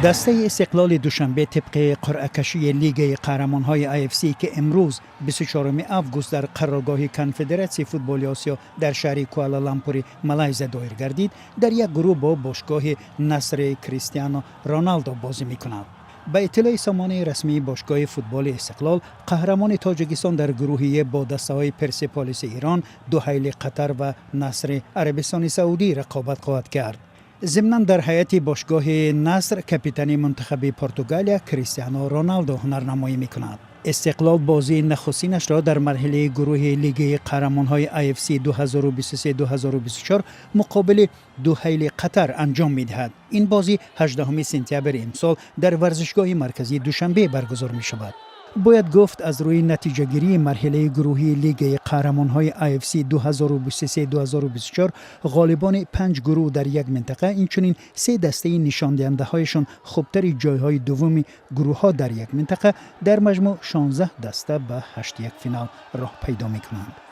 Дастаи Истиқлоли Душанбе тибқи қуръакашии Лигаи қаҳрамонҳои AFC, ки имрӯз 24 август дар қароргоҳи Конфедератсияи футболи Осиё дар шаҳри Куала-Лампури Малайзия доир гардид, дар як гурӯҳ бо бошгоҳи Насри Кристиано Роналдо бозӣ мекунад. Ба иттилои сомонаи расмии бошгоҳи футболи Истиқлол, қаҳрамони Тоҷикистон дар гурӯҳи Е бо дастаҳои Персеполиси Ирон, Дуҳайли Қатар ва Насри Арабистони Саудӣ рақобат хоҳад кард. Зимнан, дар ҳайати бошгоҳи Наср капитани мунтахаби Португалия Кристиано Роналдо ҳунарнамоӣ мекунад. Истиқлол бозии нахустинашро дар марҳилаи гурӯҳи Лигаи қаҳрамонҳои AFC 2023-2024 муқобили Дуҳайли Қатар анҷом медиҳад. Ин бозӣ 18 сентябри имсол дар варзишгоҳи марказии Душанбе баргузор мешавад. Бояд гуфт, аз рӯи натиҷагирии марҳилаи гурӯҳии Лигаи қаҳрамонҳои AFC 2023-2024, ғолибони панҷ гурӯҳ дар як минтақа, инчунин се дастаи нишондиҳандаҳояшон хубтари ҷойҳои дуввуми гурӯҳҳо дар як минтақа, дар маҷмӯъ 16 даста, ба ҳаштяк финал роҳ пайдо мекунанд.